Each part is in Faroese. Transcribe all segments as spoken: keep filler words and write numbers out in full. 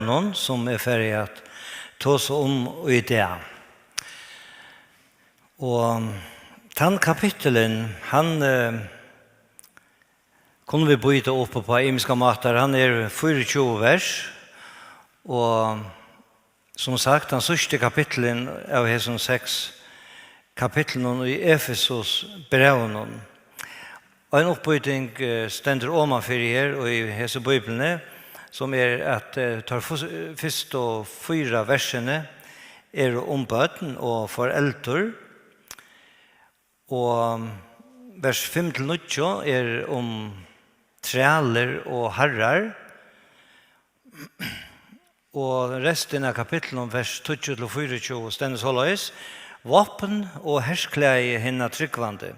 Noen, sum eg fari at tosa um í dag. Og tann kapitulin, hann, eh, kunnu vit býta upp á ymiskar mátar. Hann er fýraogtjúgu vers, og sum sagt, tann síðsti kapitulin av hesum seks kapitlunum í Efesus brævinum. Ein uppbýting, eh, stendur omanfyri her í hesi Bíbliuni, sum er at, eh, teir fyrst-, fyrstu fýra versini eru um børn og foreldur, og vers fimm til níggju er um trælir og harrar. Og restin av kapitlinum, vers tíggju til fýraogtjúgu, stendur soleiðis: Vápn og herklæði hinna trúgvandi,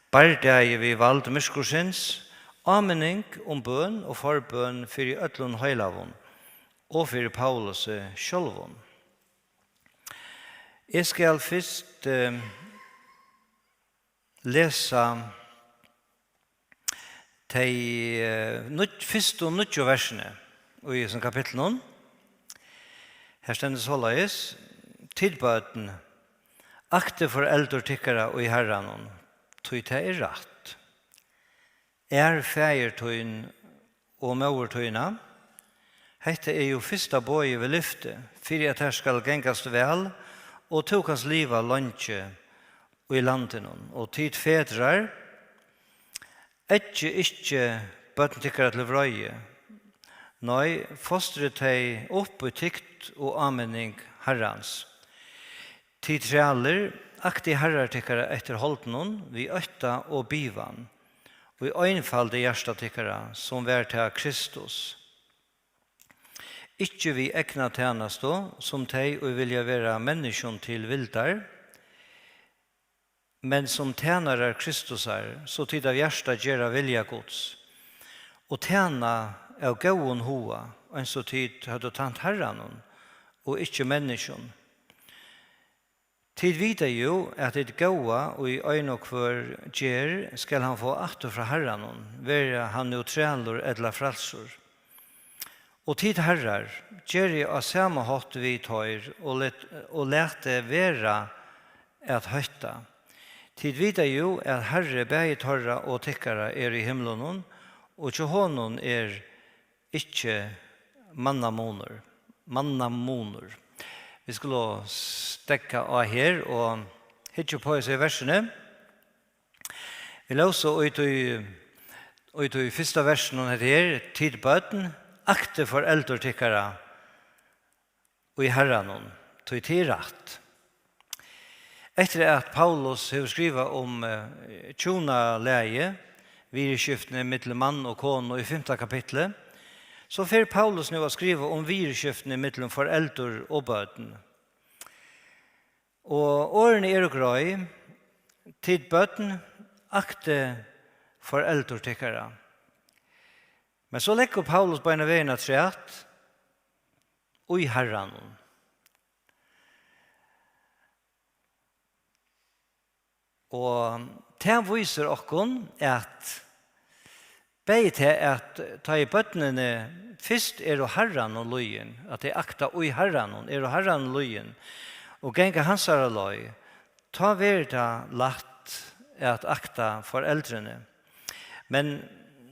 bardagi við vald myrkursins, áminning um bøn og forbøn fyri øllum heilagum, og fyri Paulusi sjálvum. Eg skal fyrst, eh, lesa tey, eh, níggju, fyrstu níggju versini í hesum kapitlinum. Her stendur soleiðis: Tit børn, aktið foreldur tykkara í Harranum, tí tað er rætt. Ær faðir tín og móður tína. Hetta er jú fyrsta boðið við lyfti, fyri at tær skal gangast væl, og tú kanst liva leingi í landinum. Og tit fedrar, eggið ikki børn tykkara til vreiði, nei, fostrið tey upp í tykt og áminning Harrans. Tit trælir, aktið harrar tykkara eftir holdinum við ótta og bivan, í einfaldi hjarta tykkara, sum var tað Kristus. Ikki við egna tænastu, sum tey, ið vilja vera menniskjum til vildar, men sum tænarar Kristusar, so tit av hjarta gera vilja Guds, og tæna av góðum huga, eins og tit høvdu tænt Harranum, og ikki menniskjum. Tit vita jú, at tit góða, ið ein og hvør ger, skal hann fáa aftur frá Harranum, vera hann nú trælur ella frælsur. Og tit harrar, gerið á sama hátt við teir, og let, og latið vera at hótta. Tit vita jú, at Harri bæði teirra og tykkara er í himlunum, og hjá honum er ikki mannamunur, mannamunur. Vit skulu steðga á her og hyggja upp á hesi versini. Vit lósu í tí, í tí fyrsta versinum, hetta her: Tit børn, aktið foreldur tykkara í Harranum, tí tað er rætt. Eftir at Paulus hevur skrivað um, eh, hjúnalagið, virðiskiftini millum mann og konu í fimta kapitli, so fer Paulus nú at skriva um virðiskiftini millum foreldur og børn. Og orðini eru greið: Tit børn, aktið foreldur tykkara. Men so leggur Paulus beinanvegin afturat: Í Harranum. Og tað vísir okkum, at bæði tað, at tá ið børnini fyrst eru Harranum lýðin, at tey akta í Harranum, eru Harranum lýðin, og ganga hansara leið, tá verður tað lætt at akta foreldrini. Men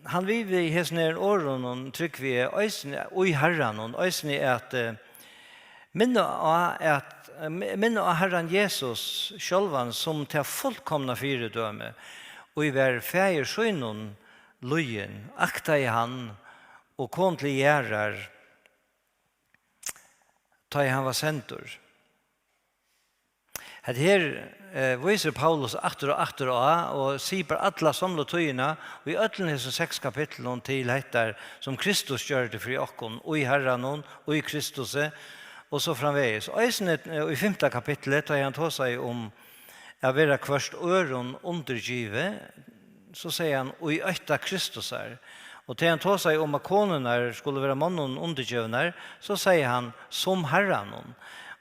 hann vil við hesum her orðunum, trúgvi eg, eisini í Harranum, eisini at, eh, minna á at, eh, mi-, minna á Harran Jesus sjálvan sum tað fullkomna fyridømi, ið var faðir sínum lýðin, aktaði hann og kom til jarðar, tá ið hann var sendur. Hetta her, eh, vísir Paulus aftur og aftur á, og sigur bara alla somlu tíðina, í øllum hesum seks kapitlunum, til hetta, sum Kristus gjørdi fyri okkum, í Harranum, í Kristusi, og so framvegis. Eisini, eh, í fimta kapitli, tá ið hann tosaði um at vera hvørt øðrum undirgivið, so segði hann, í ótta Kristusar. Og tá hann tosaði um, at konurnar skulu vera monnunum undirgivnar, so segði hann, sum Harranum.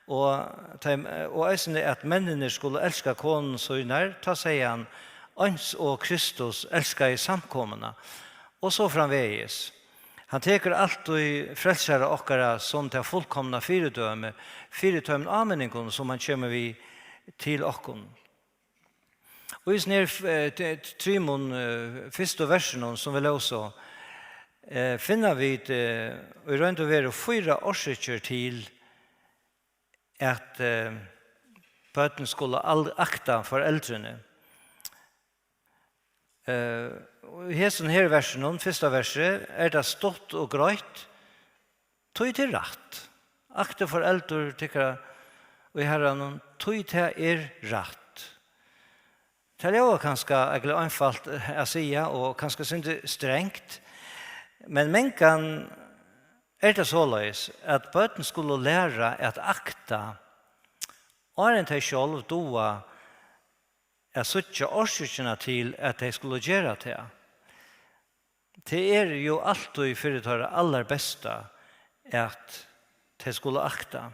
Og tey, og eisini, at menninir skulu elska konur sínar, tá segði hann, eins og Kristus elskaði samkomuna. Og so framvegis. Hann tekur altíð frelsara okkara sum tað fullkomna fyridømi, fyri teimum áminningum, sum hann kemur við til okkum. Og í hesum her, eh, t-, t-, trimum, eh, fyrstu versunum, sum vit lósu, eh, finna vit, eh, í roynd og veru fýra orsøkir til, at, eh, børn skulu al-, akta foreldrini. Eh, og í hesum her versunum, fyrsta versi, er tað stutt og greitt, tí tað er rætt. Aktið foreldur tykkara í Harranum, tí tað er rætt. Tað ljóðar kanska, ella einfalt, eh, at siga, og kanska sindur strangt, men mangan er tað soleiðis, at børn skulu læra at akta, áðrenn tey sjálv duga at síggja orsøkina til, at tey skulu gera tað. Tað er jú altíð fyri teirra allarbesta, at tey skulu akta.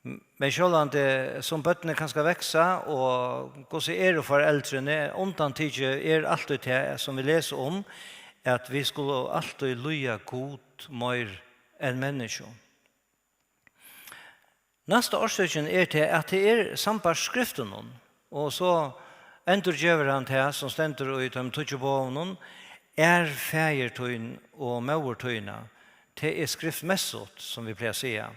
Men sjálvandi, sum børnini kanska vaksa, og hvussu eru foreldrini, undantikið er altíð tað, sum vit lesa um, at vit skulu altíð lýða Gud meir enn menniskju. Næsta orsøkin er tað, at tað er sambært skriftunum, og so endurgevur hann tað, sum stendur í teimum tíggju boðunum: "Ær faðir tín og móður tína." Tað er skriftmessigt, sum vit plaga at siga.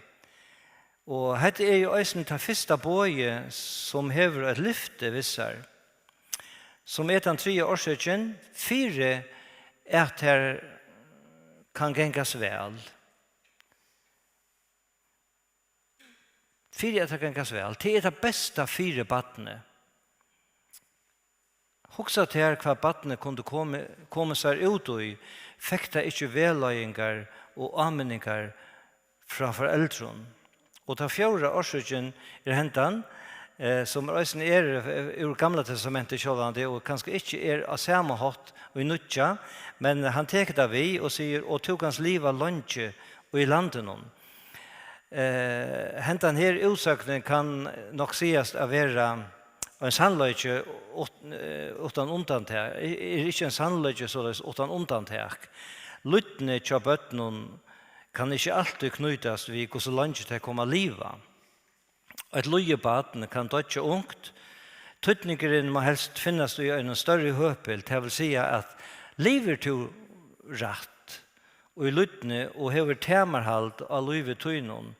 Og hetta er jú eisini tað fyrsta boðið, sum hevur eitt lyfti við sær, sum er tann triðja orsøkin, fyri at tær kann gangast væl. Fyri at tað gangast væl. Tað er tað besta fyri barnið. Hugsa tær, hvat barnið kundi komið, komið sær út í, fekk tað ikki vegleiðingar og áminningar frá foreldrum. Og tann fjórða orsøkin er hendan, eh, sum eisini er, eh, úr Gamla Testamenti sjálvandi, og kanska ikki er á sama hátt í Nýggja, men hann tekur tað við og sigur: "Og tú kanst liva leingi í landinum." Eh, hendan her útsøgnin kann nokk sigast at vera ein sannleiki ut-, eh, uttan undantak, er ikki ein sannleiki soleiðis uttan undantak. Lýdni hjá børnum kann ikki altíð knýtast við, hvussu leingi tey koma at liva. Eitt lýðið barn kann doyggja ungt. Týdningurin má helst finnast í einum størri høpi, tað vil siga, at livir tú rætt í lýdni og hevur tamarhald á lívi tínum,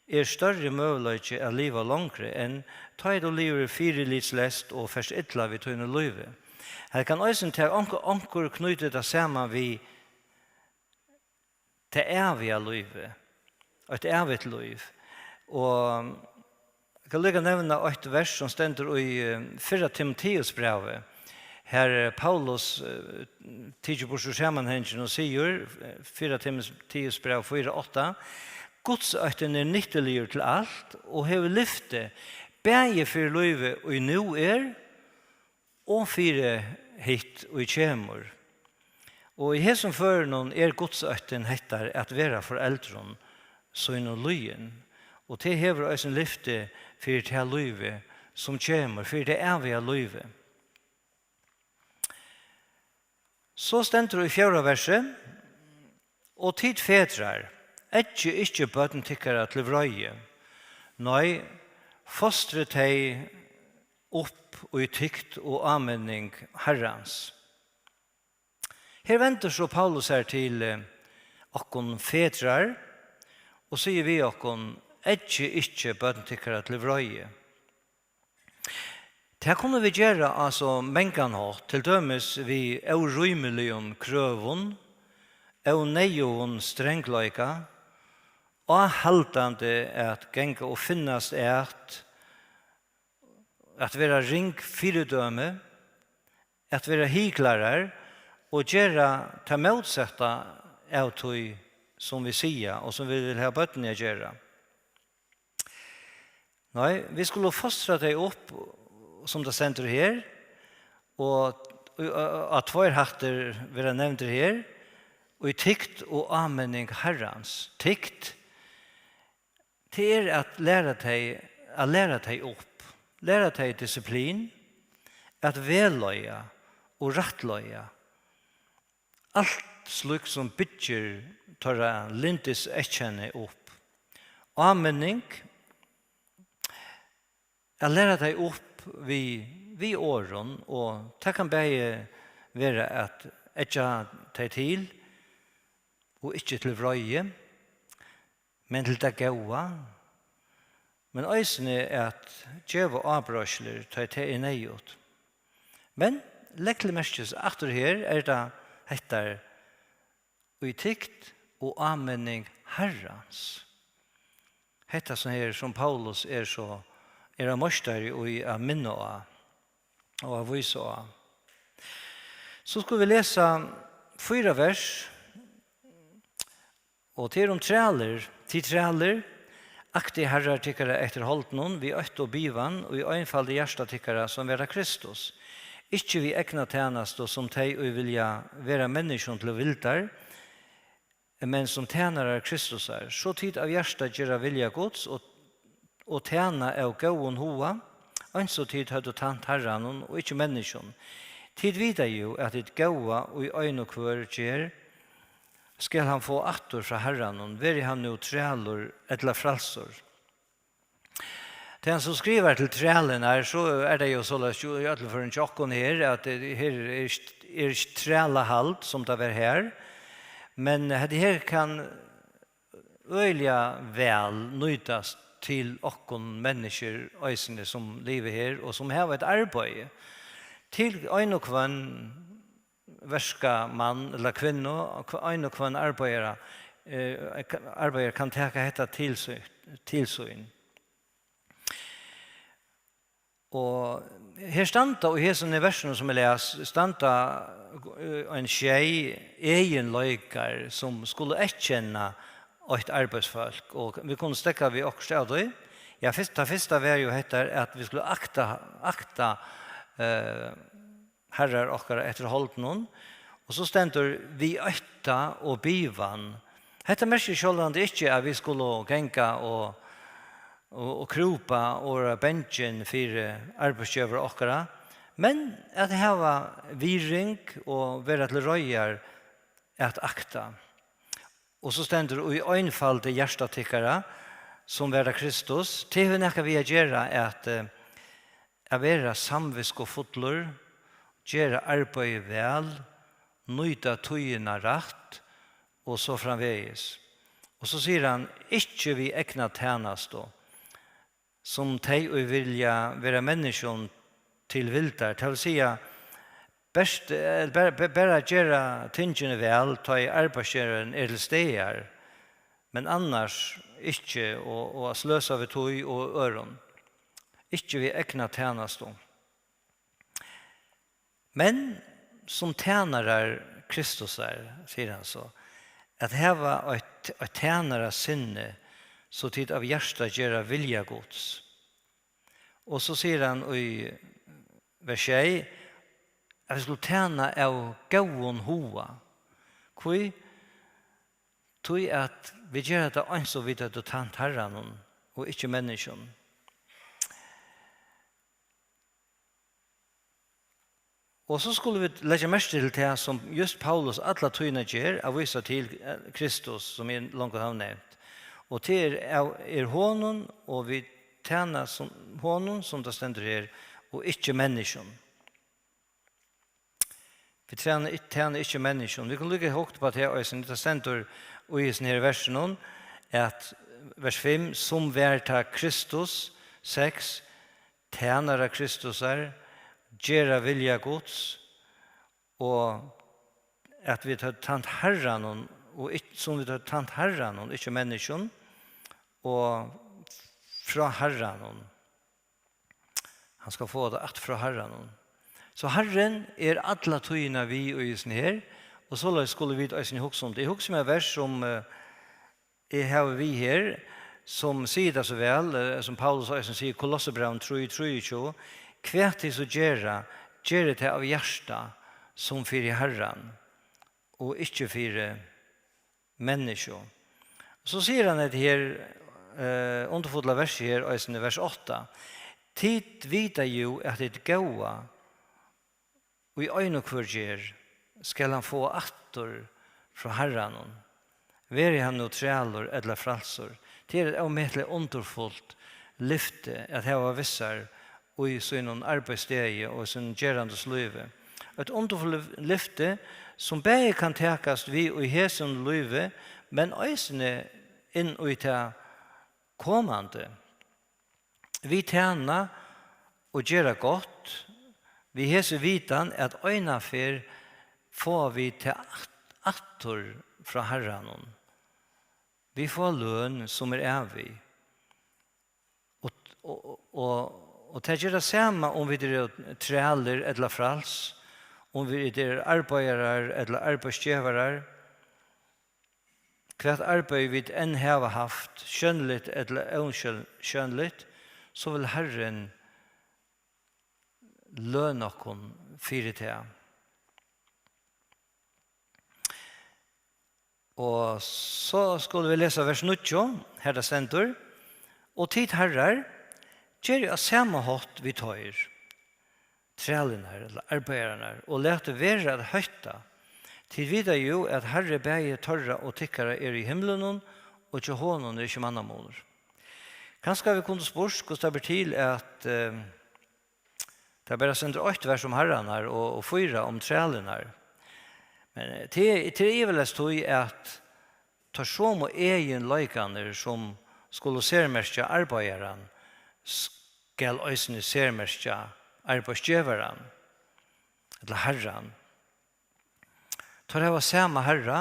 er størri møguleiki at liva longri enn tá ið tú livir fyrilitsleyst og fert illa við tínum lívi. Her kann eisini tað onkur, onkur knýta tað saman við tað æviga lívið, eitt ævigt lív. Og eg kann líka nevna eitt vers, sum stendur í, eh, fyrra Timoteusbrævi, har, eh, Paulus, eh, tekur burtur úr samanhanginum og sigur, eh, fyrra Timoteusbræv fýra átta: "Gudsóttin er nyttuligur til alt og hevur lyfti, bæði fyri lívið, ið nú er, og fyri hitt, ið kemur." Og í hesum førinum er gudsóttin hetta at vera foreldrum sínum lýðin. Og tað hevur eisini lyfti fyri tað lívið, sum kemur, fyri tað æviga lívið. So stendur í fjórða versi: "Og tit fedrar, eggið ikki børn tykkara til vreiði, nei, fostrið tey upp í tykt og áminning Harrans." Her vendir so Paulus sær til, eh, okkum fedrar og sigur við okkum: "Eggið ikki børn tykkara til vreiði." Tað kunnu vit gera á so mangan hátt, til dømis við órímiligum krøvum, óneyðugum strangleika, áhaldandi at ganga og finnast at, at vera ring fyridømi, at vera hyklarar og gera tað mótsetta av tí, sum vit siga og sum vit vil hava børnini at gera. Nei, vit skulu fostra tey upp, sum tað stendur her, og, og, og, og tveir hættir verða nevndir her, í tykt og áminning Harrans. Tykt, tað er at læra tey, at læra tey upp, læra tey disiplin, at vegleiða og rættleiða. Alt slíkt sum byggir teirra lyndiseyðkenni upp. Áminning, at læra tey upp við, við orðum, og tað kann bæði vera at eggja tey til og ikki til vreiði, men til tað góða, men eisini at geva ábreiðslur, tá ið tað er neyðugt. Men legg til merkis, aftur her er tað hetta: í tykt og áminning Harrans. Hetta sum her, sum Paulus er so, er ein meistari í at minna á og at vísa á. So skulu vit lesa fýra vers, og tað er um trælir. Tit trælir, aktið harrar tykkara eftir holdinum, við ótta og bivan, í einfaldi hjarta tykkara, sum vera Kristus. Ikki við egna tænastu, sum tey, ið vilja vera menniskjum til vildar, men sum tænarar Kristusar, so tit av hjarta gera vilja Guds og, og tæna av góðum huga, eins og tit høvdu tænt Harranum og ikki menniskjum. Tit vita jú, at tit góða, ið ein og hvør ger, skal hann fáa aftur frá Harranum, veri hann nú trælur ella frælsur. Tað hann so skrivar til trælin her, so er tað jú soleiðis jú í øllum førum hjá okkum her, at, eh, her er ikki, er ikki trælahald, sum tað var her, men hetta her kann øgiliga væl nýtast til okkum menniskjur eisini, sum liva her og sum hava eitt arbeiði. Til ein og hvønn verkamann ella kvinnu, ein og hvønn arbeiðara, eh, arbeiðari kann taka hetta til sín, til sín. Og her standa, í hesum versunum, sum eg las, standa, eh, ein sjey eginleikar, sum skulu eyðkenna eitt arbeiðsfólk, og vit kunnu steðga við okkurt av tí. Ja, fyrst, tað fyrsta var jú hetta, at vit skulu akta, akta, eh, harrar okkara eftir holdinum, og so stendur: við ótta og bivan. Hetta merkir sjálvandi ikki, at vit skulu ganga og, og, og krúpa og vera bangin fyri arbeiðsgevara okkara, men at hava virðing og vera til reiðar at akta. Og so stendur: í einfaldi hjarta tykkara, sum vera Kristus. Tað hevur nakað við at gera at, eh, at vera samvitskufullur, gera arbeiðið væl, nýta tíðina rætt og so framvegis. Og so sigur hann: ikki við egna tænastu, sum tey, ið vilja vera menniskjum til vildar. Tað vil siga, bert, eh, bara, bara, bara gera tingini væl, tá ið arbeiðsgevarin er til staðar, men annars ikki, og, og at sløsa við tíð og øðrum. Ikki við egna tænastu. Men sum tænarar Kristusar, sigur hann so, at hava eitt, eitt tænarasinni, so tit av hjarta gera vilja Guds. Og so sigur hann í vers sjey, at vit skulu tæna av góðum huga. Hví? Tí at vit gera tað eins og vit høvdu tænt Harranum og ikki menniskjum. Og so skulu vit leggja merki til tað, sum júst Paulus alla tíðina ger, at vísa til, eh, Kristus, sum eg longu havi nevnt. Og tað er, av, er honum, og vit tæna sum, honum, sum tað stendur her, og ikki menniskjum. Vit tæna, tæna ikki menniskjum. Vit kunnu líka hugt upp á tað eisini. Tað stendur í hesum her versunum, at vers fimm, sum var tá Kristus, seks, tænarar Kristusar, gera vilja Guds, og at vit høvdu tænt Harranum, og ikki, sum vit høvdu tænt Harranum, ikki menniskjum, og frá Harranum. Hann skal fáa tað aftur frá Harranum. So Harrin er alla tíðina við í hesum her, og soleiðis skulu vit eisini hugsa um tað. Eg hugsi mær vers sum, eh, eg havi við her, sum sigur tað so væl, eh, sum Paulus eisini sigur, Kolossebrævinum trý, trýogtjúgu: hvat tit so gera, gerið tað av hjarta, sum fyri Harran, og ikki fyri menniskju. So sigur hann hetta her, eh, undurfulla versið her, eisini vers átta: tit vita jú, at tit góða, ið ein og hvør ger, skal hann fáa aftur frá Harranum, veri hann nú trælur ella frælsur. Tað er eitt ómetaliga undurfult lyfti at hava við sær í sínum arbeiðsdegi og í sínum gerandis lívi. Eitt undurfult lyfti, sum bæði kann takast við í hesum lívi, men eisini inn í tað komandi. Vit tæna og gera gott við hesi vitan, at einaferð fáa vit tað at-, aftur frá Harranum. Vit fáa løn, sum er ævig. Og, og, og, og, og tað ger tað sama, um vit eru trælir ella fræls, um vit eru arbeiðarar ella arbeiðsgevarar. Hvat arbeiði vit enn hava havt, sjónligt ella ósjónligt, so vil Harrin løna okkum fyri tað. Og so skulu vit lesa vers níggju, har tað stendur: "Og tit, harrar, gerið á sama hátt við teir, trælirnar, ella arbeiðararnar, og latið vera at hótta. Tit vita jú, at Harri bæði teirra og tykkara er í himlunum, og hjá honum er ikki mannamunur." Kanska vit kundu spurt, hvussu tað ber til, at, eh, tað bara stendur eitt vers um harrarnar og, og fýra um trælirnar. Men, eh, tað er, tað er ivaleyst tí, at teir somu eginleikarnir, sum skulu sermerkja arbeiðaran, skal eisini sermerkja arbeiðsgevaran, ella harran. Teir hava sama harra,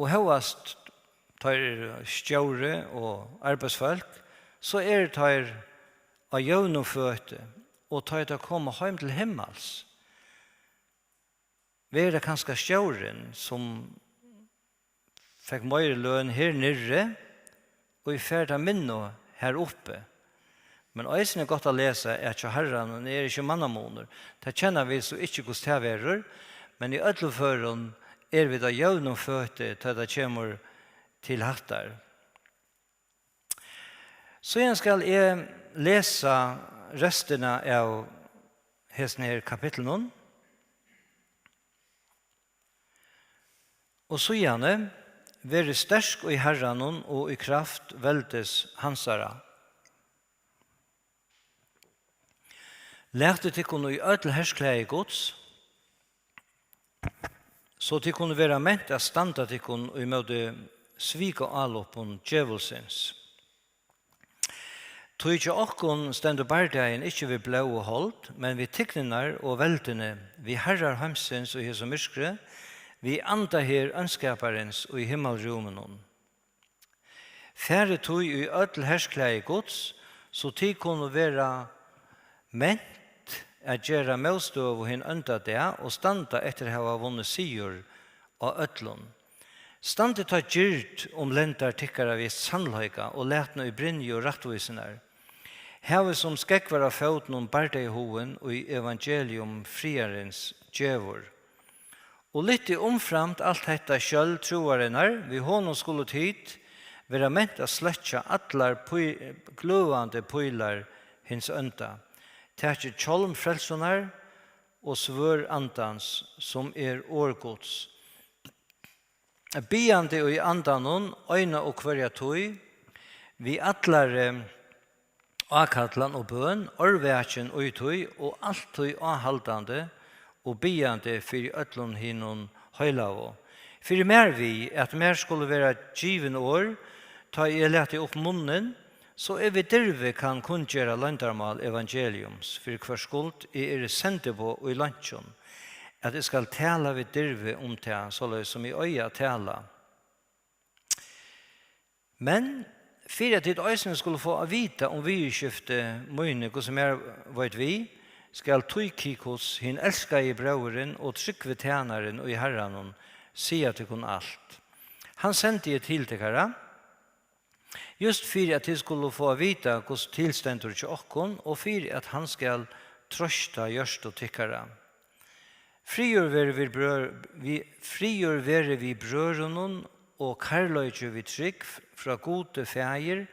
og hóast teir eru stjóri og arbeiðsfólk, so eru teir á jøvnum føti, og tá ið teir koma heim til himmals, verður tað kanska stjórin, sum fekk meiri løn her niðri, og fær tað minna har uppi. Men eisini er gott at lesa, at hjá Harranum er ikki mannamunur. Tað kenna vit so ikki, hvussu tað verður, men í øllum førum eru vit á jøvnum føti, tá tað kemur til hattar. Síðan skal eg lesa restina av hesum her kapitlinum. Og síðani: "Verið sterk í Harranum og í kraft veldis hansara. Latið tykkum í øll hersklæði Guds, so tit kunnu vera ment at standa tykkum ímóti svikaálopum djevulsins. Tí hjá okkum stendur bardagin ikki við blóð og hold, men við tignirnar og veldini, við harrar heimsins í hesum myrkri, við anda her óndskaparins í himmalrúminum. Farið tí í øll hersklæði Guds, so tit kunnu vera ment at gera mótstøðu hin ónda dag og standa eftir at hava vunnið sigur á øllum. Standið tá gird um lendar tykkara við sannleika og latin í brynju rættvísinnar. Havið sum skógvar á fótunum bardagahugin, ið evangelium friðarins gevur. Og lyftið umframt alt hetta skjøld trúarinnar, við honum skulu tit vera ment at sløkkja allar pí-, gløðandi pílar hins ónda. Takið hjálm frelsunnar og svørð Andans, sum er orð Guds. Biðjandi í Andanum eina og hvørja tíð, við allari ákallan og bøn, ørvakin í tí og altíð áhaldandi og biðjandi fyri øllum hinum heilagu. Fyri mær við, at mær skulu vera givin orð, tá eg lati upp munnin, so eg við dirvi kann kunngera loyndarmál evangeliums, fyri hvørs skuld eg eri sendiboð í leinkjum, at eg skal tala við dirvi um tað, soleiðis sum eg eigi at tala. Men fyri at tit eisini skulu fáa at vita um viðurskifti míni, hvussu mær veit við, skal Tíkikus, hin elskaði bróðirin og trúgvi tænarin í Harranum, siga tykkum alt. Hann sendi eg til tykkara, júst fyri at tit skulu fáa at vita, hvussu til stendur hjá okkum, og fyri at hann skal troysta hjørtu tykkara. Friður veri við brø-, við, friður veri við brøðrunum og kærleiki við trúgv frá Gudi Faðir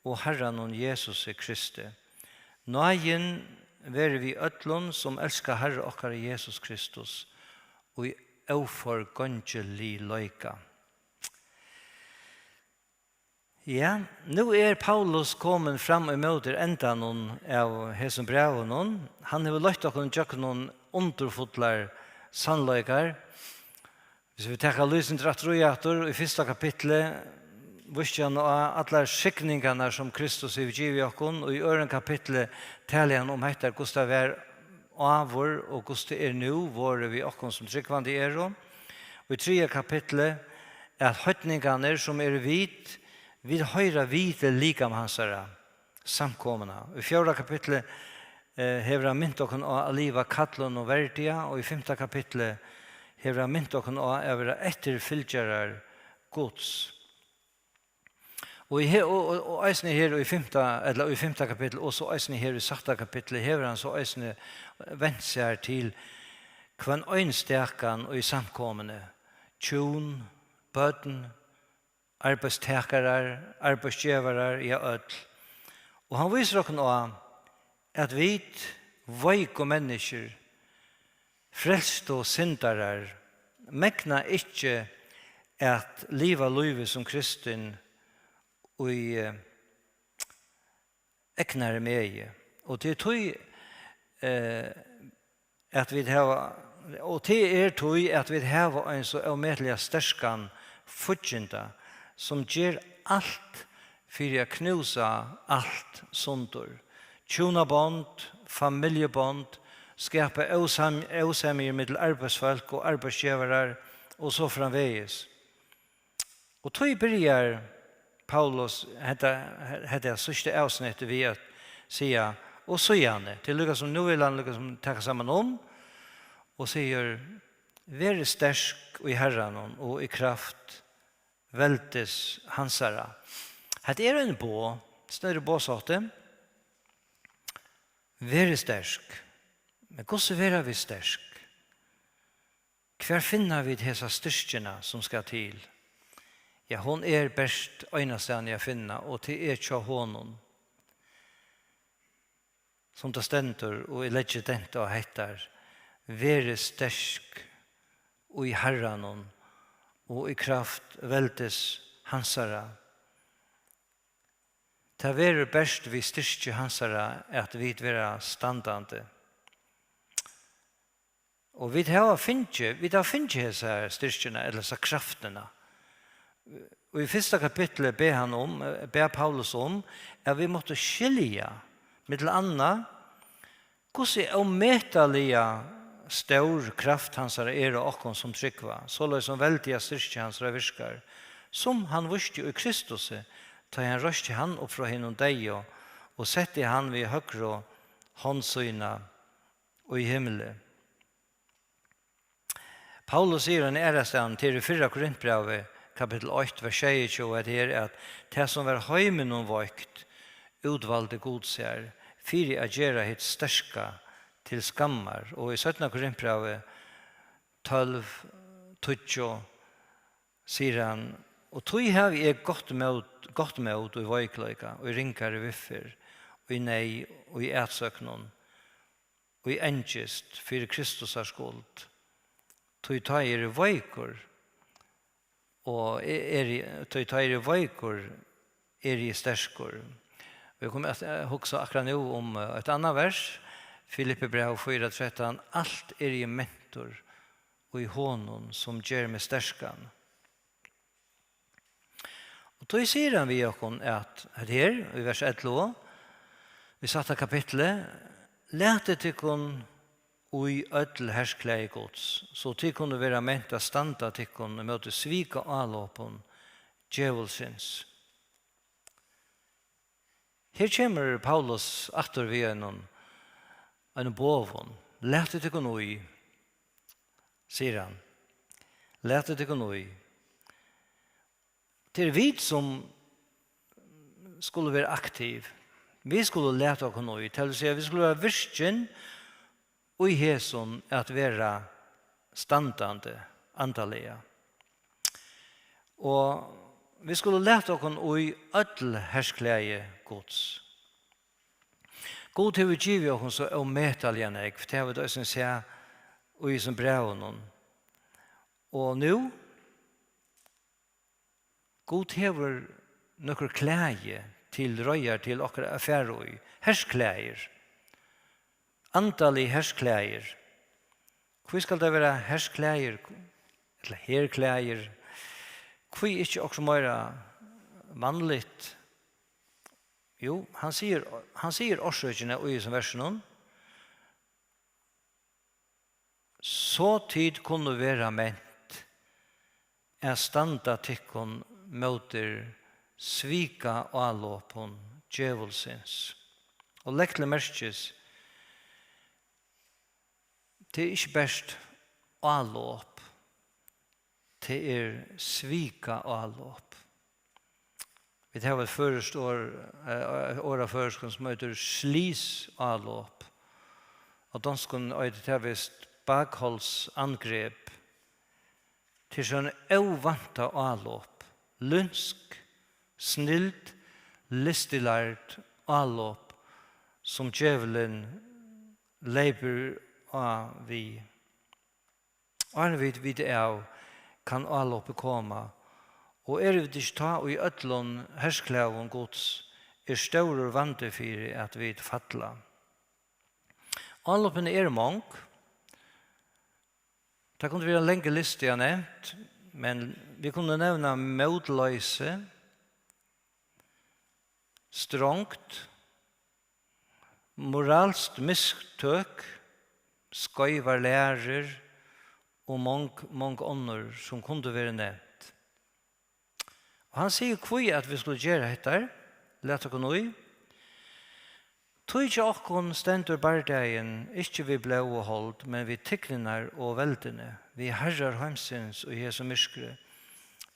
og Harranum Jesusi Kristi. Náðin veri við øllum, sum elska Harra okkara Jesus Kristus, í óforgongiligleika. Ja, nú er Paulus komin fram ímóti endanum av hesum brævinum. Hann hevur leitt okkum gjøgnum undurfullar sannleikar. Hvis vit taka lýsing aftur í aftur, í fyrsta kapitli vísti hann á allar signingarnar, sum Kristus hevur givið okkum, og í øðrum kapitli talar hann um hetta, hvussu tað var áður, og hvussu tað er nú, vorðið við okkum, sum trúgvandi eru. Og í triðja kapitli, at heidningarnir, sum eru vit, vit hoyra við til likam hansara, samkomuna. Í fjórða kapitli, eh, hevur hann mint okkum á at liva kallum og verdiga, og í fimta kapitli hevur hann mint okkum á at vera eftirfylgjarar Guds. Og í he-, og, og, og eisini her í fimta, ella í fimta kapitli, og so eisini her í sætta kapitli, hevur hann so eisini vent sær til hvønn einstakan í samkomuni, hjún, børn, arbeiðstakarar, arbeiðsgevarar, ja, øll. Og hann vísir okkum á, at vit, veiku menniskjur, frelstu syndarar, megna ikki at liva lívið sum kristin í, eh, egnari megi. Og til tí, eh, at vit hava, og tað er tí, at vit hava ein so ómetaliga sterkan fígginda, sum ger alt fyri at knúsa alt sundur. Hjúnabond, familjubond, skapa ósam-, ósemjur millum arbeiðsfólk og arbeiðsgevarar og so framvegis. Og tí byrjar Paulus hetta, hetta síðsta avsnitt við at siga, og síðani, til líka sum nú vil hann líka sum taka saman um, og sigur, verið sterk í Herranum og í kraft veldis hansara. Hetta er ein boð, størri boðsátti. Verið sterk. Men hvussu verða vit sterk? Hvar finna vit hesa styrkina, sum skal til? Ja, hon er bert einastaðni at finna, og tað er hjá honum. Sum tað stendur, og eg leggi dent á hettar, verið sterk í Herranum og í kraft veldis hansara. Tað verður bert við styrki hansara, at vit verða standandi. Og vit hava fingið, vit hava fingið hesa styrkina, ella hesa kraftina. Og í fyrsta kapitli bað hann um, eh, bað Paulus um, at vit máttu skilja, millum annað, hvussu ómetaliga stór kraft hansara er á okkum sum trúgva, soleiðis sum veldiga styrki hansara virkar, sum hann vísti í Kristusi, tá ið hann reisti hann upp frá hinum deyðu og setti hann við høgru hond sína í himli. Paulus sigur ein aðrastaðni, til í fyrra Korintbrævi, kapittul eitt, vers sjeyogtjúgu, at her, at tað, sum var heiminum veikt, útvaldi Gud sær, fyri at gera hitt sterka til skammar. Og í seinna Korintbrævi tólv, tíggju, sigur hann, og tí havi eg gott mót, gott mót í veikleika, í ringari viðferð, í neyð, í atsóknum, í angist fyri Kristusar skuld. Tí tá eg eri veikur, og e-, eri, tí tá eg eri veikur, eri eg sterkur. Og eg kom at, eh, hugsa akkurát nú um, eh, eitt annað vers, Filippibræv fýra trettan, alt eri eg mentur í honum, sum ger meg sterkan. Og tí sigur hann við okkum at, at her, í vers ellivu, í sætta kapitli, latið tykkum í øll hersklæði Guds, so tit kunnu vera ment at standa tykkum ímóti svika álopum djevulsins. Her kemur Paulus aftur við einum, einum boðum. Latið tykkum í, sigur hann. Latið tykkum í. Tað er vit sum skulu vera aktiv. Vit skulu lata okkum í. Tað vil siga, vit skulu vera virkin í hesum at vera standandi andaliga. Og vit skulu lata okkum í øll hersklæði Guds. Gud hevur givið okkum so ómetaliga nógv, tað hava vit eisini sæð í hesum brævinum. Og nú, Gud hevur nøkur klæði til reiðar til okkara at fara í. Hersklæðir. Andalig hersklæðir. Hví skal tað vera hersklæðir ella herklæðir? Hví ikki okkurt meira mannligt? Jú, hann sigur, hann sigur orsøkina í hesum versinum. So tit kunnu vera ment at standa tykkum móti svika álopum djevulsins. Og legg til merkis, tað er ikki bert álop, tað er svika álop. Vit hava eitt føroyskt orð, eh, eitt orð á føroyskum sum eitur slysálop. Á donskum eitur tað vist bagholdsangreb. Tað er sånn óvæntað álop, lynsk, snild, listilærd álop, sum djevulin leypur á við. Áðrenn vit vita av, kann álopið koma, og eru vit ikki tá í øllum hersklæðum Guds, er stórur vandi fyri, at vit falla. Álopini eru mong. Tað kundi verið ein langur listi at nevnt, men vit kunnu nevna mótloysi, strongd, moralskt mistøk, skeivar lærur og mong, mong onnur, sum kundu verið nevnt. Og hann sigur, hví at vit skulu gera hetta. Lat okkum í. Tí hjá okkum stendur bardagin, ikki við blóð og hold, men við tignirnar og veldini, við harrar heimsins í hesum myrkri,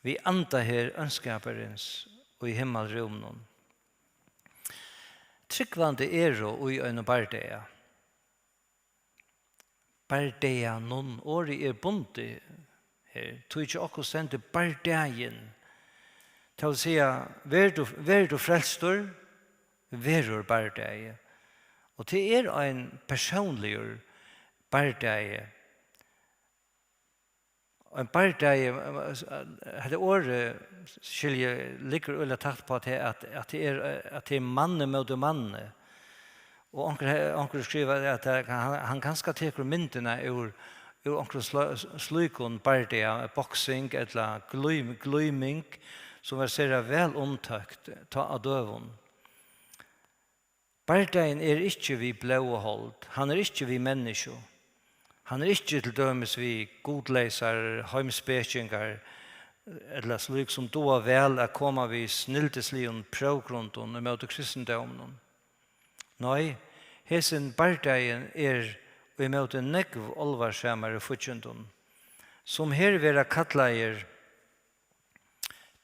við andaher óndskaparins í himmalrúminum. Trúgvandi eru í einum bardaga. Bardaganum, orðið er bundið her, tí hjá okkum stendur bardagin. Tað vil siga, verður tú, verður tú frelstur, verður bardagi. Og tað er ein persónligur bardagi. Ein bardagi, hetta orðið, skilji, liggur øgiliga tætt uppá tað, at, at tað er, at tað er manni móti manni. Og onkur he-, onkur skrivar at tað, hann, hann kanska tekur myndina úr, úr onkrum slø-, slíkum bardaga, boksing ella glím-, glíming, sum var sera væl umtókt tá á døgum. Bardagin er ikki við blóð og hold, hann er ikki við menniskju. Hann er ikki til dømis við gudleysar heimspekingar, ella slík sum duga væl at koma við snildisligum próvgrundum ímóti kristindóminum. Nei, hesin bardagin er ímóti nógv álvarsamari fíggindum, sum her verða kallaðir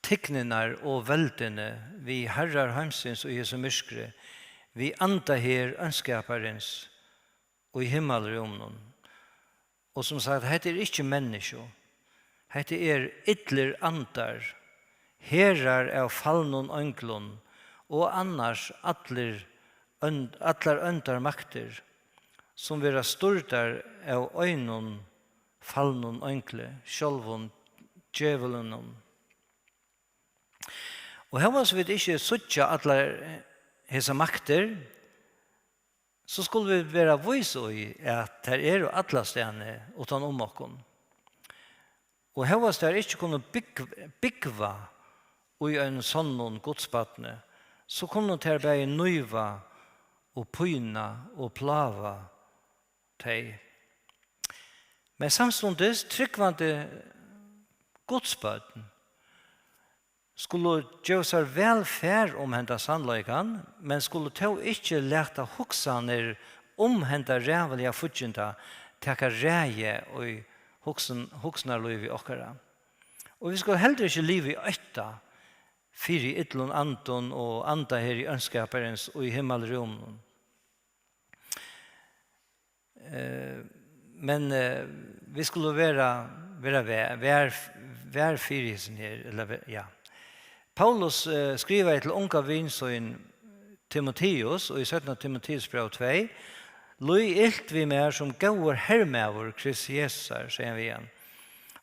tignirnar og veldini, við harrar heimsins í hesum myrkri, við andaher óndskaparins í himmalrúminum. Og sum sagt, hetta er ikki menniskju. Hetta er illir andar, herar av falnum einglum og annars allir ónd-, allar óndar maktir, sum verða stýrdar av einum falnum eingli, sjálvum djevlinum. Og hóast vit ikki síggja allar hesar maktir, so skulu vit vera vís í, at tær eru allastaðni uttan um okkum. Og hóast tær ikki kunnu bygg-, búgva í einum sonnum Gudsbarni, so kunnu tær bæði nýva og pína og plága tey. Men samstundis trúgvandi Gudsbørn skulu geva sær væl far um henda sannleikan, men skulu tó ikki lata hugsanir um henda ræðuliga fígginda taka ræði í hugsan-, hugsanarlívi okkara. Og vit skulu heldur ikki liva í ótta fyri illum andum og anda her í óndskaparins í himmalrúminum. Eh, men, eh, vit skulu vera, vera vær, vær, vær fyri hesum her, ella ve-, ja. Paulus, eh, skrivaði til unga vin sín Timoteus, og í seinna Timoteusbræv tvey, "Líð ilt við mær sum góður hermaður Krists Jesusar," segði hann við hann.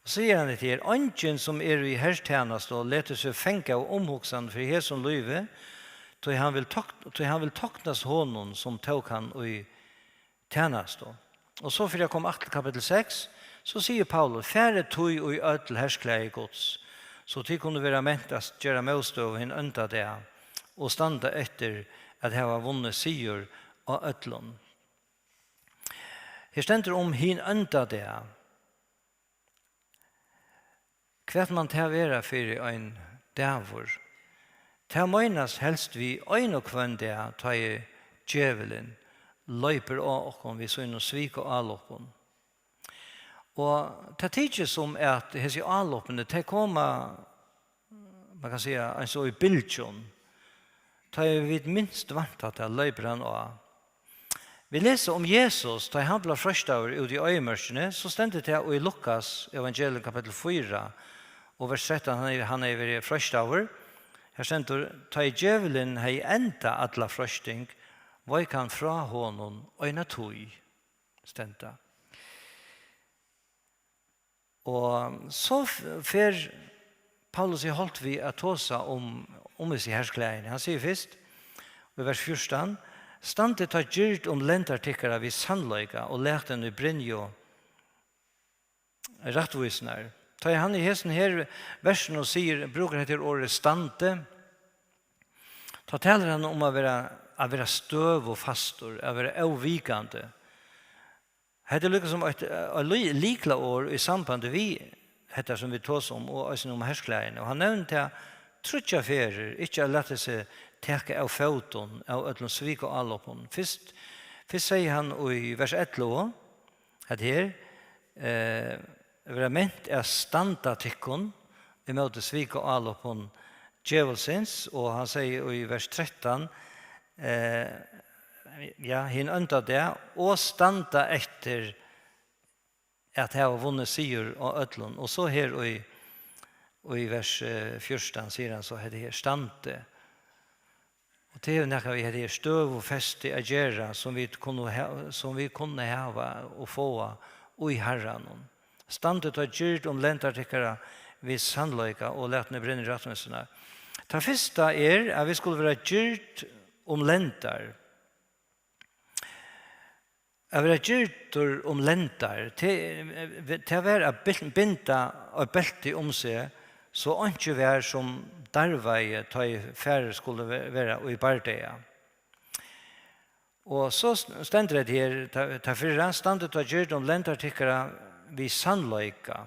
Og sigur hann hetta her: "Eingin, sum er í hertænastu, letur seg fanga av umhugsan fyri hesum lívi, tí hann vil tokn-, tí hann vil toknast honum, sum tók hann í tænastu." Og so fyri at koma aftur til kapitel seks, so sigur Paulus: "Farið tí í øll hersklæði Guds, so tit kunnu vera ment at gera mótstøðu hin ónda dag, og standa eftir at hava vunnið sigur á øllum." Her stendur um hin ónda dag. Hvat man tað vera fyri ein dagur? Tað meinast helst við ein og hvønn dag, tá ið djevulin loypur á okkum við sínum svik og álopum. Og tað tykist sum, at hesi álopini, tey koma, man kann siga, eins og í bylgjum. Tá ið vit minst vænta tað, loypur hann á. Vit lesa um Jesus, tá ið hann bleiv freistaður úti í oyðimørkini, so stendur tað í Lukas evangelium kapitel fýra og vers trettan, hann hevði, hann hevði verið freistaður. Her stendur: "Tá ið djevulin hevði endað alla freisting, veik hann frá honum eina tíð." Stendur. Og so f-, fer Paulus í holt við at tosa um, um hesi hersklæðini. Hann sigur fyrst, í vers fjúrtan: "Standið tá gird um lendar tykkara við sannleika, og latið í brynju rættvísinnar." Tá ið hann í hesum her versinum sigur, brúkar hetta her orðið standi, tá talar hann um at vera, at vera støðufastur, at vera óvikandi. Hetta er líka sum eitt, eitt ly-, lyklaorð í sambandi við hetta, sum vit tosa um, og eisini um hersklæðini. Og hann nevnir tað tríggjar ferðir, ikki at lata seg taka av fótum av øllum svik og álopum. Fyrst, fyrst segði hann í vers ellivu, hetta her, eh, vera ment at standa tykkum ímóti svik og álopum djevulsins, og hann segði í vers trettan, eh, ja, hin ónda dag, og standa eftir at hava vunnið sigur á øllum. Og so her í, í vers, eh, fjúrtan sigur hann so, hetta her: "Standið." Og tað hevur nakað við hetta her støðufesti at gera, sum vit kunnu ha-, sum vit kunnu hava og fáa í Harranum. "Standið tá gird um lendar tykkara við sannleika, og latið í brynju rættvísinnar." Tað fyrsta er, at vit skulu vera gird um lendar. At vera girdur um lendar, tað, tað var at bil-, binda eitt belti um seg, so einki var, sum darvaði, tá ið farið skuldi ve-, vera í bardaga. Og so st-, stendur hetta her, tað, tað fyrra: "Standið tá gird um lendar tykkara við sannleika."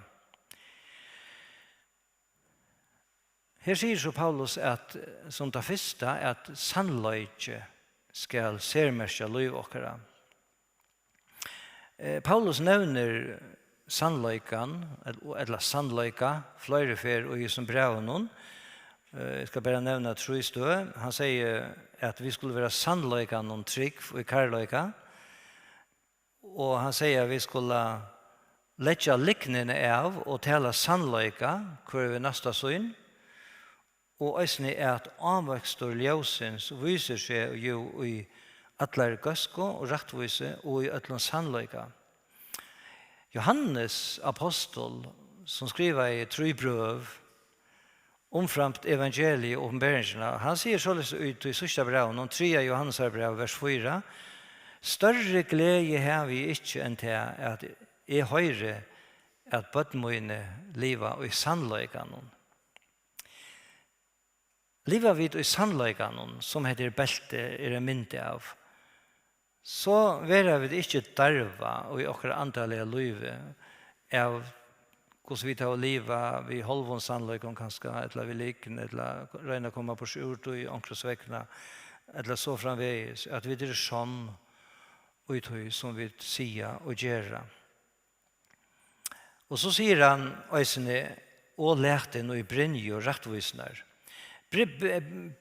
Her sigur so Paulus, at, eh, sum tað fyrsta, at sannleiki skal sermerkja lív okkara. Eh, Paulus nevnir sannleikan, ell-, ella sannleika, fleiri ferð í hesum brævinum. Eh, eg skal bara nevna trý støð. Hann segði, at vit skulu vera sannleikanum trúgv í kærleika. Og hann segði, at vit skulu leggja lygnina av og tala sannleika, hvør við næsta sín, og eisini, at ávøkstur ljósins vísir seg jú í allari góðsku og rættvísi og í øllum sannleika. Jóhannes apostul, sum skrivaði trý brøv, umframt evangeliið og opinberingina. Hann sigur soleiðis í tí síðsta brævinum, triðja Jóhannesarbræv, vers fýra: "Størri gleði havi eg ikki enn tað, at eg hoyri, at børn míni liva í sannleikanum." Liva vit í sannleikanum, sum hetta her beltið er ein mynd av, so verða vit ikki darvað í okkara andaliga lívi av hvussu vit hava livað við hálvum sannleikum kanska, ella við lygn, ella royna at koma burtur úr tí onkras vegna, ella so framvegis, at vit eru sonn í tí, sum vit siga og gera. Og so sigur hann eisini: "Og latin í brynju rættvísinnar." Bry-, b-,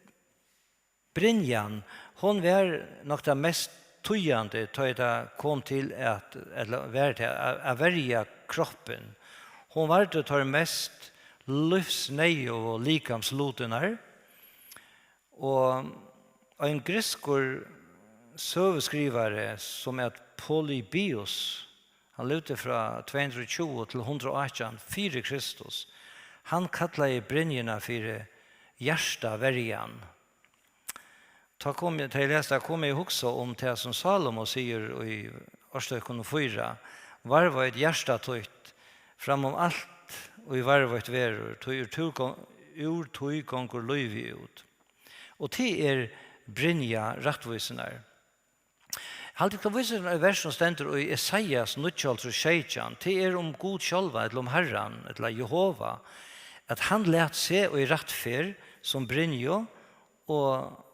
Brynjan, hon var nokk tað mest týðandi, tá ið tað kom til at, ella var tað at, at verja kroppin. Hon vardi teir mest lívsneyðugu likamslutirnar, og ein grikskur søguskrivari, sum æt Polybius, Hann livdi frá tvey hundrað og tjúgu til hundrað og átjan fyri Kristus. Hann kallaði brynjuna fyri hjartaverjan. Tá kom eg, tá eg las tað, kom eg í hugsa um tað, sum Salomo sigur í Orðtøkunum fýra: Varðveit hjarta títt fram um alt, ið varðveitt verður, tí úr tí go-, úr tí gongur lívið út. Og tað er brynja rættvísinnar. Haldi, tað vísir eitt vers, sum stendur í Esaias níggjuoghálvtrýss seytjan. Tað er um Gud sjálvan, ella um Harran, ella Jehova, at hann læt seg í rættferð sum brynju, og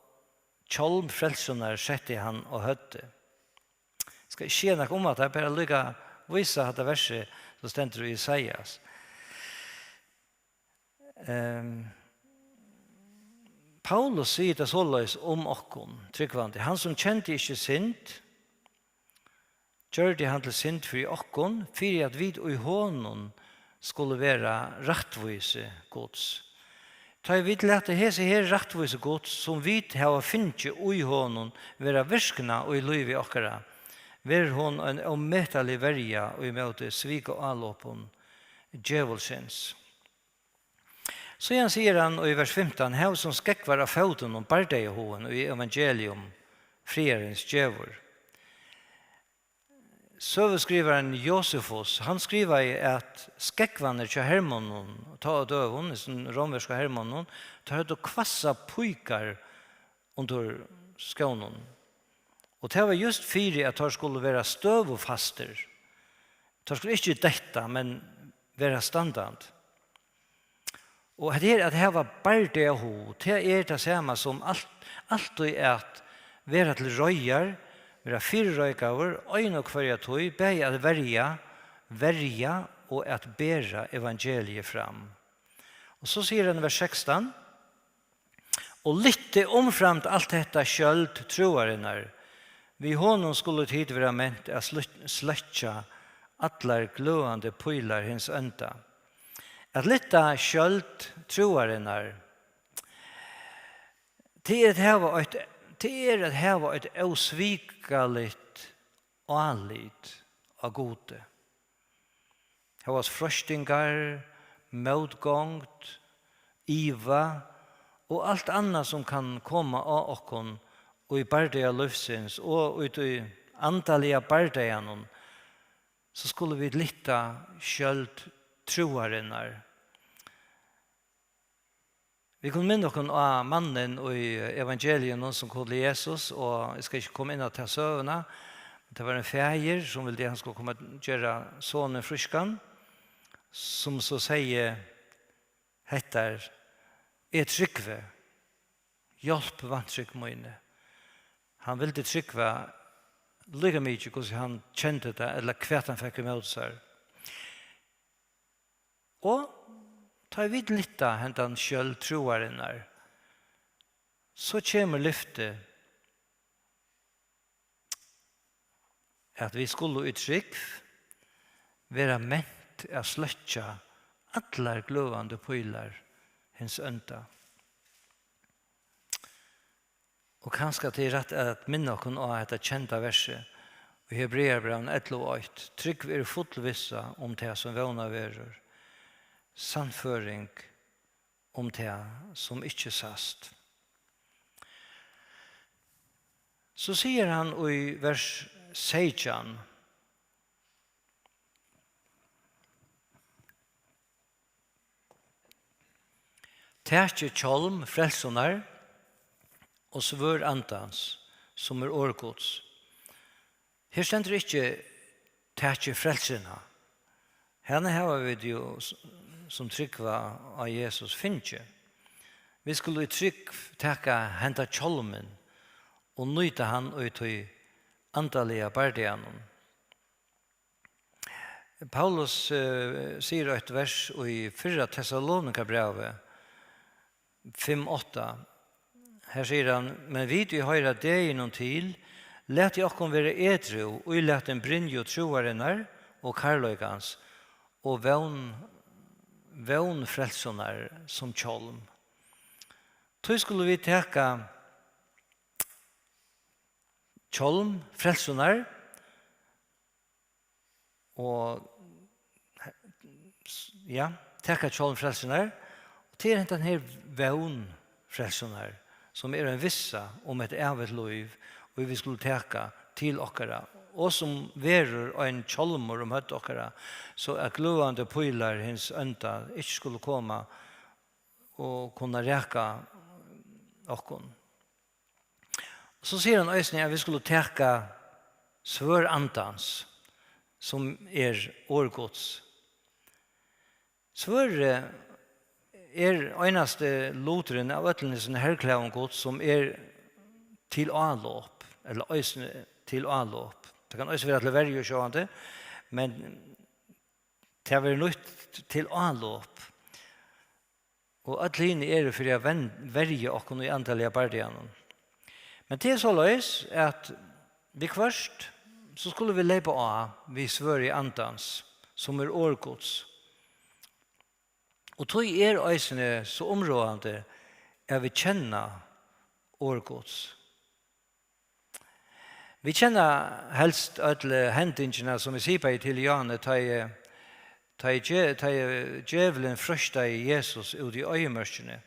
hjálm frelsunnar setti hann á høvdið. Skal ikki siga nakað um hatta, bara líka vísa hatta versið, sum stendur í Esaias. Ehm, Paulus sigur tað soleiðis um okkum trúgvandi: Hann, sum kendi ikki synd, gjørdi hann til synd fyri okkum, fyri at vit í honum skulu vera rættvísi Guds. Tá ið vit lata hesi her rættvísi Guds, sum vit hava fingið í honum, vera virkna í lívi okkara, verður hon ein ómetalig verja ímóti svik og álopum djevulsins. Síðan sigur hann í vers fimtan: Hav sum skógvar á fótunum bardagahugin, ið evangelium friðarins gevur. Søguskrivarin Josefus, hann skrivaði, at skógvarnir hjá hermonnum, tá á døgum, hesum rómversku hermonnum, teir høvdu hvassar píkar undir skónum. Og tað var júst fyri, at teir skuldu vera støðufastir. Teir skuldu ikki detta, men vera standandi. Og hetta her at hava bardagahug, tað er tað sama sum alt, altíð at vera til reiðar, vera fyrireikaður, eina og hvørja tíð, bæði at verja, verja og at bera evangeliið fram. Og so sigur hann í vers sekstan: Og lyfti umframt alt hetta skjøld trúarinnar, við honum skulu tit vera ment at sløkja allar gløðandi pílar hins ónda. At lyfta skjøld trúarinnar, tað er at hava eitt, tað er at hava eitt ósvikaligt álit á Gudi. Hóast freistingar, mótgongd, iva og alt annað, sum kann koma á okkum í bardaga lívsins og í tí andaliga bardaganum, so skulu vit lyfta skjøld trúarinnar. Vit kunnu minna okkum á mannin í evangeliunum, sum kom til Jesus, og eg skal ikki koma inn á ta søguna, men tað var ein faðir, sum vildi, hann skuldi koma at gera sonin frískan, sum so segði hetta: Eg trúgvi, hjálp vantrúgv míni. Hann vildi trúgva líka mikið, hvussu hann kendi tað, ella hvat hann fekk ímóti sær. Og tá ið vit lyfta hendan skjøld trúarinnar, so kemur lyftið, at vit skulu í trúgv vera ment at sløkkja allar gløðandi pílar hins ónda. Og kanska tað er rætt at minna okkum á hetta kenda versið í Hebreabrævinum ellivu eitt: Trúgv er full vissa um tað, sum vónað verður, sannføring um tað, sum ikki sæst. So sigur hann í vers seytjan: Takið hjálm frelsunnar og svørð Andans, sum er orð Guds. Her stendur ikki: Takið frelsuna. Hana hava vit jú, s-, sum trúgva á Jesus, fingið. Vit skulu í trúgv taka henda hjálmin og nýta hann í tí andaliga bardaganum. Paulus, eh, sigur eitt vers í fyrra Tessalonikabrævi fimm átta. Her sigur hann: Men vit, ið hoyra deginum til, latið okkum vera edrú, ílatin brynju trúarinnar og kærleikans og vón, vón frelsunnar sum hjálm. Tí skulu vit taka hjálm frelsunnar, Og, ja, taka hjálm frelsunnar. Og tað er hendan her vón frelsunnar, sum er ein vissa um eitt ævigt lív, og vit skulu taka til okkara, og sum verður ein hjálmur um høvd okkara, so at gløðandi pílar hins ónda ikki skulu koma og kunna raka okkum. So sigur hann eisini, at vit skulu taka svørð Andans, sum er orð Guds. Svørðið er einasti luturin av øllum hesum herklæðum Guds, sum er til álop, ella eisini til álop. Tað kann eisini vera til verju, sjálvandi, men tað verður nýtt til álop. Og øll hini eru fyri at ven-, verja okkum í andaliga bardaganum. Men tað er soleiðis, at viðhvørt, so skulu vit leypa á við svørði Andans, sum er orð Guds. Og tí er eisini so umráðandi, at vit kenna orð Guds. Vit kenna helst øll, eh, hendingina, sum eg sipaði til í áðni, tá ið, tá ið dje-, tá ið djevulin freistaði Jesus út í oyðimørkini.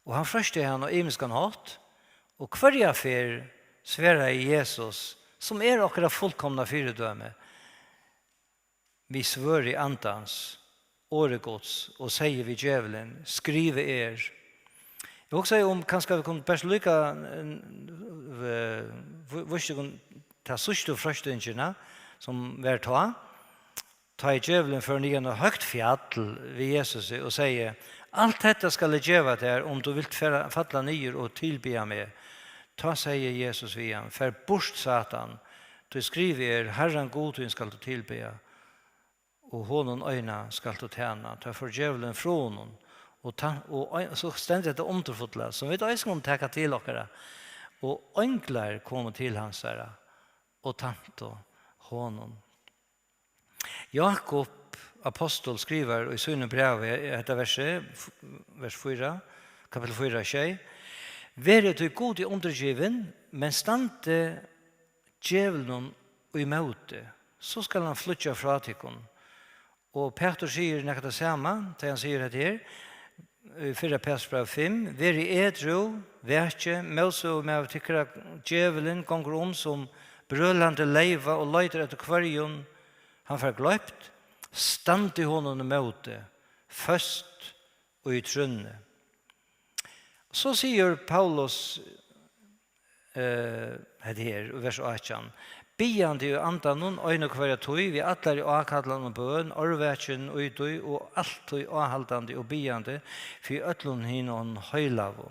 Og hann freistaði hann á ymiskan hátt, og hvørja ferð svaraði Jesus, sum er okkara fullkomna fyridømi, við svørði Andans, orði Guds, og segði við djevulin: Skrivað er. Eg hugsaði um, kanska vit kundu bert líka, eh, víst tykkum ta síðstu freistingina, sum var tá, tá ið djevulin fór niðan á høgt fjall við Jesusi og segði: Alt hetta skal eg geva tær, um tú vilt fara, falla niður og tilbiðja meg. Tá segði Jesus við hann: Far burt, Satan, tí skrivað er: Harran Gud tín skalt tú tilbiðja, og honum eina skalt tú tæna. Tá fór djevulin frá honum, og tan-, og ein, so stendur hetta undurfulla, sum vit eisini kunnu taka til okkara: Og einglar komu til hansara og tæntu honum. Jákup ápostul skrivar í sínum brævi hetta versið, f-, vers fýra, kapittul fýra, sjey: Verið tí Gudi undirgivin, men standið djevlinum ímóti, so skal hann flýggja frá tykkum. Og Pætur sigur nakað tað sama, tá hann sigur hetta her, í fyrra Pætursbræv fimm: Verið edrú, vakið, mótsøgumaður tykkara, djevulin, gongur um sum brølandi leyva og leitar eftir hvørjum hann fær gloypt. Standið honum ímóti, føst í trúnni. So sigur Paulus, eh, hetta her, í vers átjan: Biðjandi í Andanum eina og hvørja tíð, við allari ákallan og bøn, ørvakin í tí, og altíð áhaldandi og biðjandi fyri øllum hinum heilagu.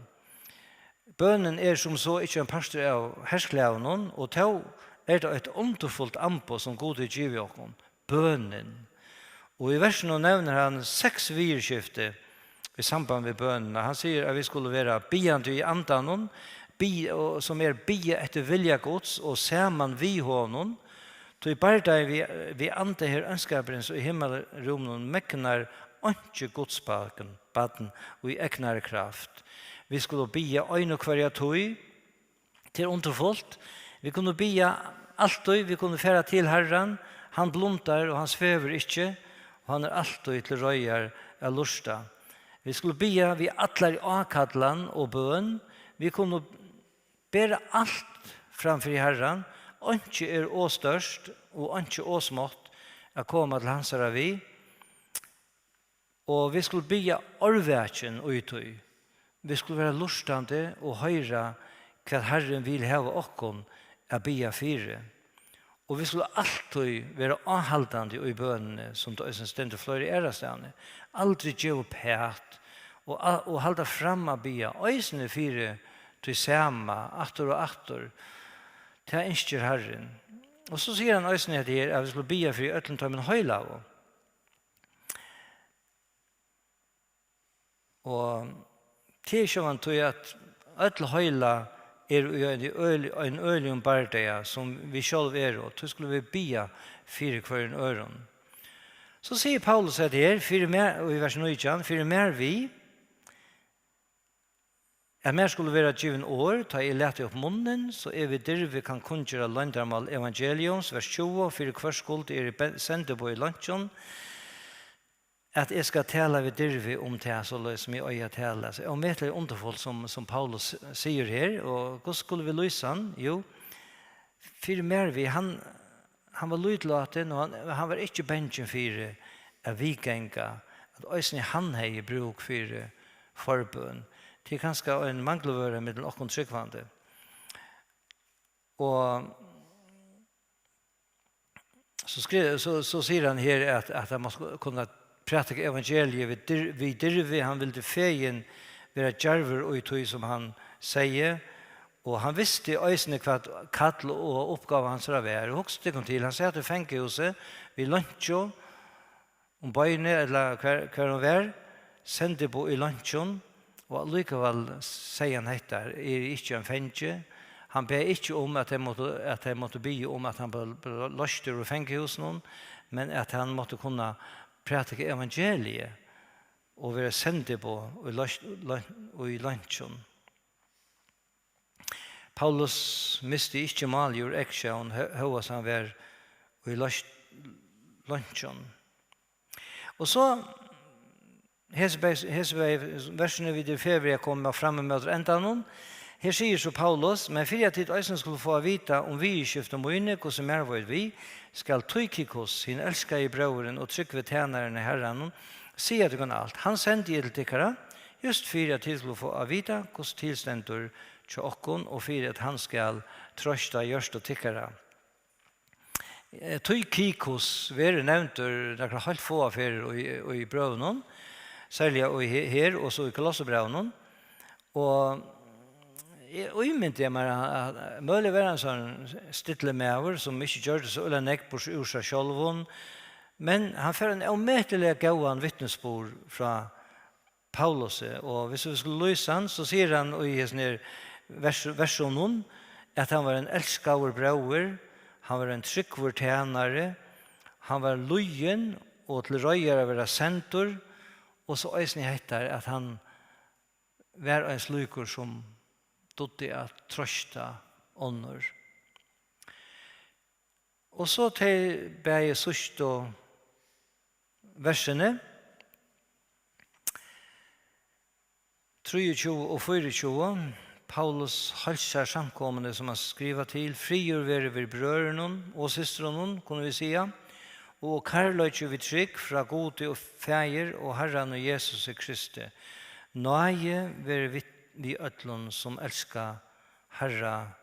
Bønin er sum so ikki ein partur av herklæðunum, og tó er tað eitt undurfult amboð, sum Gud hevur givið okkum, bønin. Og í versinum nevnir hann seks viðurskifti í samband við bønina. Hann sigur, at vit skulu vera biðjandi í Andanum, bi-, og, sum er biðja eftir vilja Guds og saman við honum, tí bardagi við, við anda her óndskapins í himmalrúminum megnar einki Guds barn, barn í egnari kraft. Vit skulu biðja eina og hvørja tíð, tað er undurfult. Vit kunnu biðja altíð, vit kunnu fara til Harran. Hann blundar og hann svevur ikki, og hann er altíð til reiðar at lurta. Vit skulu biðja við allari ákallan og bøn. Vit kunnu bera alt fram fyri Harran. Einki er ov stórt og einki ov smátt at koma til hansara við. Og vit skulu biðja ørvakin í tí. Vit skulu vera lurtandi og hoyra, hvat Harrin vil hava okkum at biðja fyri. Og vit skulu altíð vera áhaldandi í bønini, sum tað eisini stendur fleiri aðrastaðni. Aldri geva uppat, og a-, og halda fram at biðja, eisini fyri tí sama, aftur og aftur. Tað ynskir Harrin. Og so sigur hann eisini hetta her, at vit skulu biðja fyri øllum teimum heilagu. Og tað er sjálvandi tí, at øll heila eru í ein øgil-, ein øgiligum bardaga, sum vit sjálv eru, og tí skulu vit biðja fyri hvørjum øðrum. So sigur Paulus hetta her, fyri mær, í vers nítjan: Fyri mær við, At mær skulu vera givin orð, tá eg lati upp munnin, so eg við dirvi kann kunngera loyndarmál evangeliums, vers tjúgu, fyri hvørs skuld eg eri ben-, sendiboð í leinkjum, at eg skal tala við dirvi um tað, soleiðis sum eg eigi at tala. So ómetaliga undurfult, sum, sum Paulus sigur her, og hvussu skulu vit lýsa hann? Jú, fyri mær við, hann, hann var lítlátin, og hann, hann var ikki bangin fyri at viðganga, at eisini hann hevði brúk fyri forbøn. Tað er kanska ein mangluvøra millum okkum trúgvandi. Og so skri-, so, so sigur hann her, at, at hann má sk-, kunna prædika evangeliið við dyr-, við dirvi. Hann vildi fegin vera djarvur í tí, sum hann segði, og hann visti eisini, hvat kall og uppgáva hansara var. Hugsið tykkum til, hann sat í fangahúsi við leinkju um beinið, ella hvar, hvar hon var, sendiboð í leinkjum, og allíkavæl segði hann hetta: "Eg eri ikki ein fangi." Hann bað ikki um, at tey máttu, at tey máttu biðja um, at hann bleiv, bleiv loystur úr fangahúsinum, men at hann mátti kunna prædika evangeliið og vera sendiboð í leins-, lein-, í leinkjum. Paulus misti ikki málið úr eygsjón, hó-, hóast hann var í leins-, leinkjum. Og so, hesi bæði, hesi bæði versini, vit eru ferdig við at koma fram ímóti endanum. Her sigur so Paulus: "Men fyri at tit eisini skulu fáa at vita um viðurskifti míni, hvussu mær vóru við, skal Tíkikus, hin elskaði bróðirin og trúgvi tænarin í Harranum, siga tykkum alt. Hann sendi eg til tykkara, júst fyri at tit skulu fáa at vita, hvussu til stendur hjá okkum, og fyri at hann skal troysta hjørtu tykkara." Eh, Tíkikus verður nevndur nakrar heilt fáar ferðir í, í brøvunum, serliga í he-, her og so í Kolossebrævinum. Og eg ímyndi mær, at, at møguliga var hann sånn stillur maður, sum ikki gjørdi so øgiliga nógv burtur úr sær sjálvum, men hann fær ein ómetaliga góðan vitnisburð frá Paulusi, og hvis vit skulu lýsa hann, so sigur hann í hesum her vers-, versunum, at hann var ein elskaður bróðir, hann var ein trúgvur tænari, hann var lýðin og til reiðar at vera sendur, og so eisini hetta, at hann var ein slíkur, sum dugdi at troysta onnur. Og so tey bæði síðstu versini, trýogtjúgu og fýraogtjúgu. Paulus heilsar samkomuni, sum hann skrivar til: "Friður veri við brøðrunum og systrunum", kunnu vit siga, "og kærleiki við trúgv frá Gudi og Faðir og Harranum Jesusi Kristi. Náði veri við, við øllum, sum elska Harra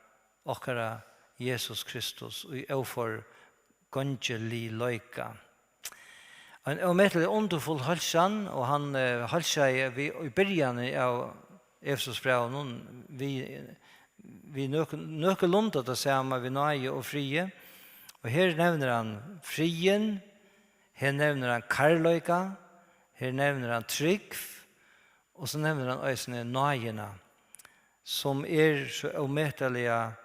okkara Jesus Kristus í óforgongiligleika." Ein ómetaliga undurfull heilsan, og hann, eh, heilsaði við, í byrjanini av Efesusbrævinum við, við nøkur-, nøkulunda tað sama, við náði og friði. Og her nevnir hann friðin, her nevnir hann kærleika, her nevnir hann trúgv, og so nevnir hann eisini náðina, sum er so ómetaliga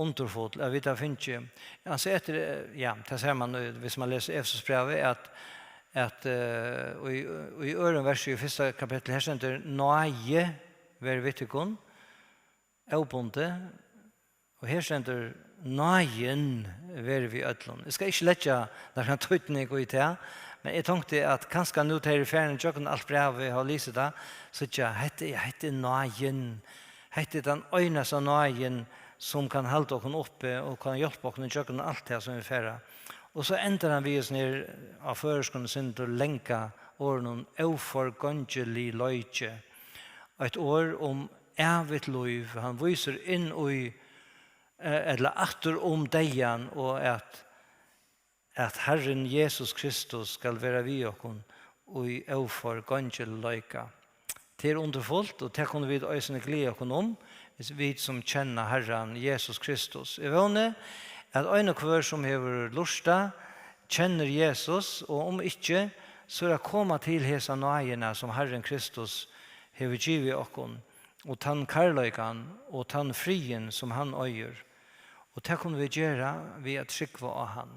undurfull, at vit hava fingið, altso, eftir, eh, ja, tað sær mann, eh, hvis mann lesur Efesusbrævið, at, at, eh, í, í øðrum versi í fyrsta kapitli, her stendur: "Náði veri við tykkum", óbundið, og her stendur: "Náðin veri við øllum." Eg skal ikki leggja nakran týdning í tað, men eg tonkti, at kanska nú, tá eg eri farin ígjøgnum alt brævið, eg havi lisið tað, síggja, hetta er, hetta er náðin. Hetta er tann einasta náðin, sum kann halda okkum uppi og kann hjálpa okkum ígjøgnum alt tað, sum vit fara. Og so endar hann við hesum her, á føroyskum, sindur langa orðinum, óforgongiligleiki. Eitt orð um ævigt lív. Hann vísir inn í, eh, ella aftur um deyðan, og at, at Harrin Jesus Kristus skal vera við okkum í óforgongiligleika. Tað er undurfult, og tað kunnu vit eisini gleða okkum um, vit sum kenna Harran Jesus Kristus. Eg vóni, at ein og hvør sum hevur lurtað, kennir Jesus, og um ikki, so er at koma til hesa náðina, sum Harrin Kristus hevur givið okkum, og tann kærleikan og tann friðin, sum hann eigur. Og tað kunnu vit gera við at trúgva á hann.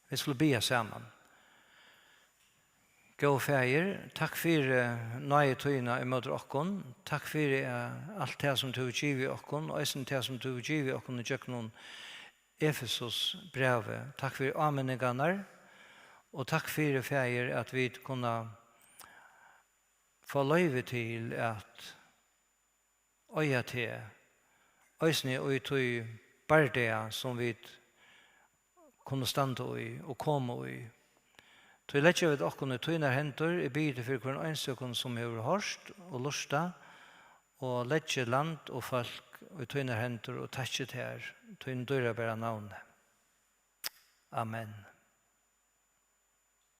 Vit skulu biðja saman. Góði Faðir, takk fyri náði tína ímóti okkum. Takk fyri, eh, alt tað, sum tú hevur givið okkum, og eisini tað, sum tú hevur givið okkum ígjøgnum Efesusbrævið. Takk fyri áminningarnar, og takk fyri, Faðir, at vit kunna fáa loyvi til at eiga teg, eisini í tí bardaga, sum vit kunnu standa í og koma í. Tí leggja vit okkum í tínar hendur. Eg biði teg fyri hvørjum einstøkum, sum hevur hoyrt og lurtað, og leggi land og fólk í tínar hendur og takki tær, tínum dýrabara navni. Amen.